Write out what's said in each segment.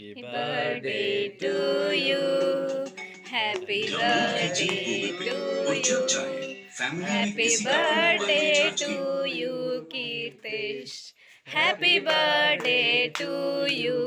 Happy birthday to you. Happy birthday to और you. जब चाहे फैमिली में Happy किसी का भी मोबाइल birthday recharge to की you, Kirtish. Happy birthday to you.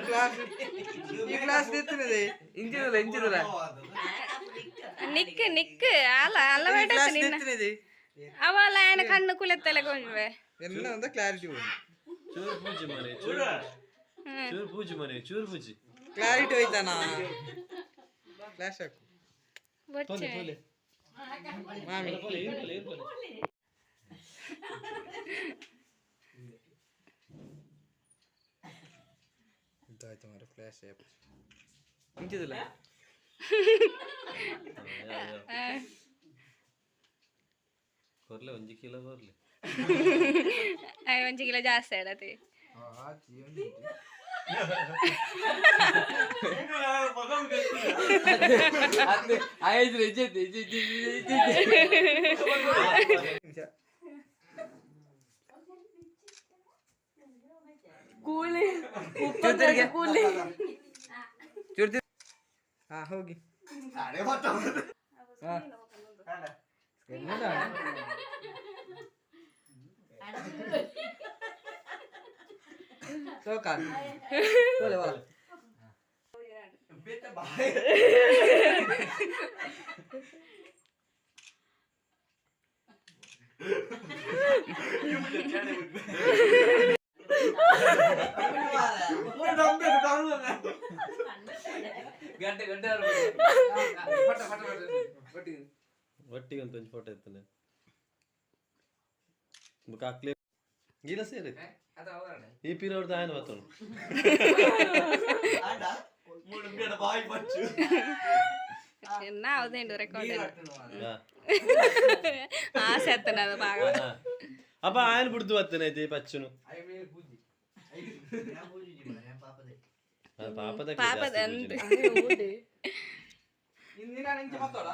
Class ಈ ಕ್ಲಾಸ್ ಎತ್ತನದೆ ಇಂಚಿದಲ್ಲ ಇಂಚಿದಲ್ಲ. ನಿಕ್ ನಿಕ್ ಅಲ್ಲ ಅಲ್ಲ ಬೇಡ. ಕ್ಲಾಸ್ ನಿನ್ನ ಎತ್ತನದೆ. ಅವಲ್ಲ ఆయన ಕಣ್ಣು ಕುಲೆತ್ತಲೆ ಕೊಂಜುವೆ. ಎಲ್ಲ ಒಂದ ಕ್ಲಾರಿಟಿ. ಚೂರು ಪೂಜೆ ಮನೆ ಚೂರು ಚೂರು ಪೂಜೆ ಮನೆ ಚೂರು ಪೂಜೆ. ಕ್ಲಾರಿಟಿ ಹೋಯ್ತಾನ ಫ್ಲಾಶ್ ಹಾಕು. ಬೊಚ್ಚೆ. ಮಾಮಿ. ಇದಾಯ್ತು ಮಾರೆ ಫ್ಲಾಶ್. ಇಂಚಿದಲ್ಲ. ಕೊರ್ಲೆ ಒಂಜಿ ಕಿಲೋ ಕೊರ್ಲೆ. ಅಯ್ಯ, ಒಂಜಿ ಕಿಲೋ ಜಾಸ್ತಿ ಆಡತಿ. ಆಯ್ತು ಇಜ್ಜೈತೆ ಇಜ್ಜೆ ಇಜ್ಜೆ. ಕೂಲಿ ಉಪ್ಪು ಕೂಲಿ. ಹಾ ಹೋಗಿ. ಸೋಕಾನ್ ತೋಲೆ ಬಲ. ಗಂಟೆ ಗಂಟೆ ಪಟ ಪಟ ಪಟ ಒಟ್ಟಿಗೆ. ಒಟ್ಟಿಗೆ ಅಂತ ಒಂಜಿ ಫೋಟೋ ಎತ್ತನೆ ಬೊಕ ಅಕ್ಲೆ ಗೀಲ ಸೇರಿ. ಅದು ಅವರಣ. ಈ ಪಿರವ್ರದ್ದು ಆಯನ ಬತ್ತನು. ನಾವು ರೆಕಾರ್ಡ್ ಆಸೆ ಅತ್ತನ ಅದು ಬಾಗ. ಅಪ್ಪ ಆಯನ ಬಿಡ್ದು ಬತ್ತನೆ ಐತಿ ಪಚ್ಚುನು ಅದು ಪಾಪದ. ಪಾಪದ ಅಂದ್. ಇಂದಿನ ನಿಂಚೆ ಮತ್ತೋಡ.